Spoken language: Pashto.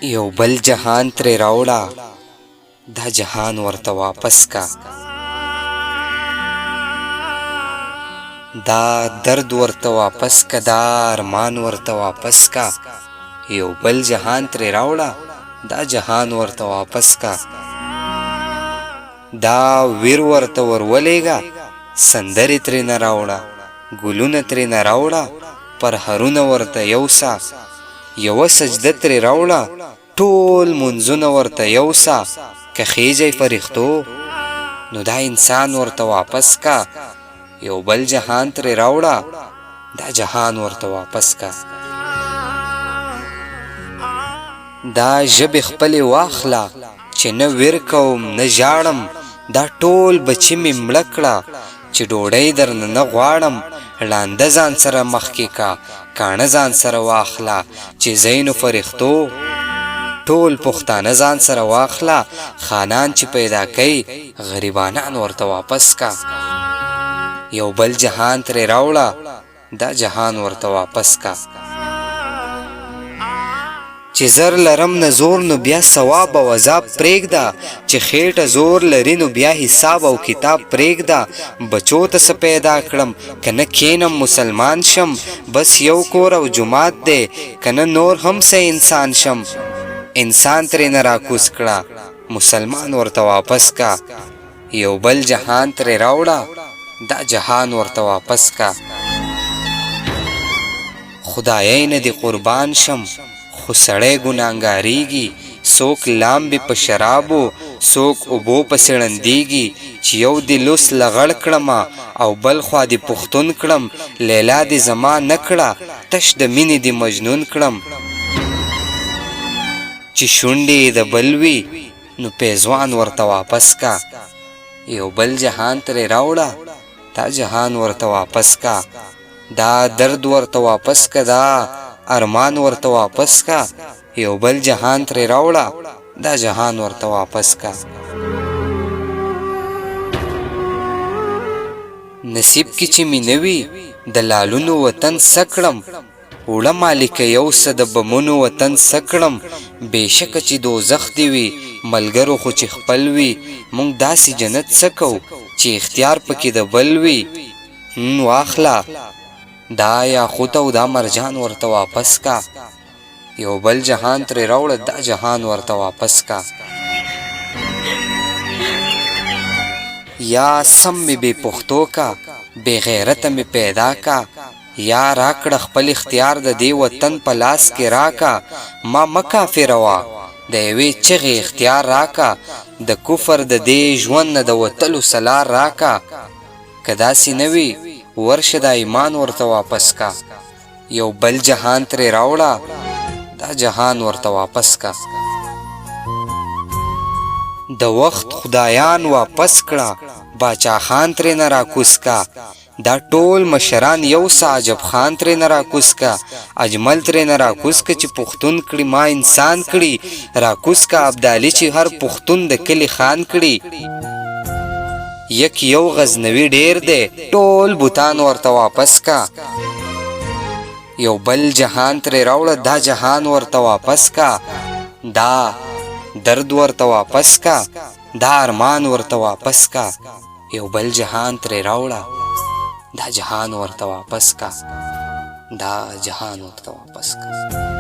یو بل جهان ترې راوړه، دا جهان ورته واپس کا. دا درد ورته واپس کا، دا ارمان ورته واپس کا. یو بل جهان ترې راوړه، دا جهان ورته واپس کا. دا ویر ورته ورولېږه، سندرې ترېنه راوړه، ګلونه ترېنه راوړه، پرهرونه ورته یوسه. یوه سجده ترې راوړه، ټول لمونځونه ورته یوسه. که خېژی فرښتو نو دا انسان ورته واپس کا. یو بل جهان ترې راوړه، دا جهان ورته واپس کا. دا ژبې خپلې واخله چې نه ویر کوم نه ژاړم، دا ټول بچي مې مړه کړه چې ډوډۍ درنه نه غواړم. ړانده ځان سره مخکې کا، کاڼه ځان سره واخله چې ځئ نو فرښتو ټول پښتانه ځان سره واخله. خانان چې پیدا کوي غریبانان ورته واپس کا. یو بل جهان ترې راوړه، دا جهان ورته واپس کا. چې زر لرم نه زور نو بیا ثواب او عذاب پرېږده، چې خېټه زور لري نو بیا حساب او کتاب پرېږده. بچو ته څه پیدا کړم که نه کښېنم مسلمان شم، بس یو کور او جومات دی که نه نور هم څه انسان شم. انسان ترېنه راکوز کړه، مسلمان ورته واپس کا. یو بل جهان ترې راوړه، دا جهان ورته واپس کا. خدایۍ نه دې قربان شم خو سړی ګناهګاریږي، څوک لامبي په شرابو څوک اوبو پسې ړندیږي. چې یو دې لوس لغړ کړمه او بل خوا دې پښتون کړم، لیلا دې زما نه کړه تش د مینې دې مجنون کړم. چې شونډې یې د بل وي نو پیزوان ورته واپس کا. یو بل جهان ترې راوړه، دا جهان ورته واپس کا. دا درد ورته واپس کا، دا ارمان ورته واپس کا. یو بل جهان ترې راوړه، دا جهان ورته واپس کا. نصیب کې چې مې نه وي د لالونو وطن څه کړم، وړه مالکه یو څه د بمونو وطن څه کړم. بېشکه چې دوزخ دې وي ملګرو خو چې خپل وي، مونږ داسې جنت څه کوو چې اختیار پکې د بل وي. واخله دا یاقوت او دا مرجان ورته واپس کا. یو بل جهان ترې راوړه، دا جهان ورته واپس کا. یا سم مې بې پښتو کا، بې غیرته مې پیدا کا. یا راکړه خپل اختیار د دې وطن په لاس کې راکا. ما مه کافروه د یوې چغې اختیار راکا، د کفر د دې ژوند نه د وتلو څه لار راکا. که داسې نه وي ورشه دا ایمان ورته واپس کا. یو بل جهان ترې راوړه، دا جهان ورته واپس کا. د وخت خدایان واپس کړه، باچا خان ترېنه راکوز کا. دا ټول مشران یو څه عجب خان ترېنه راکوز کا، اجمل ترېنه راکوز کا. چې پښتون کړي ما انسان کړي، راکوز کا ابدالي چې هر پښتون د کلي خان کړي. یک یو غزنوي ډیر دی، ټول بوتان ورته واپس کا. یو بل جهان ترې راوړه، دا جهان ورته واپس کا. دا درد ورته واپس کا، دا ارمان ورته واپس کا. یو بل جهان ترې راوړه، دا جهان ورته واپس کا. دا جهان ورته واپس کا.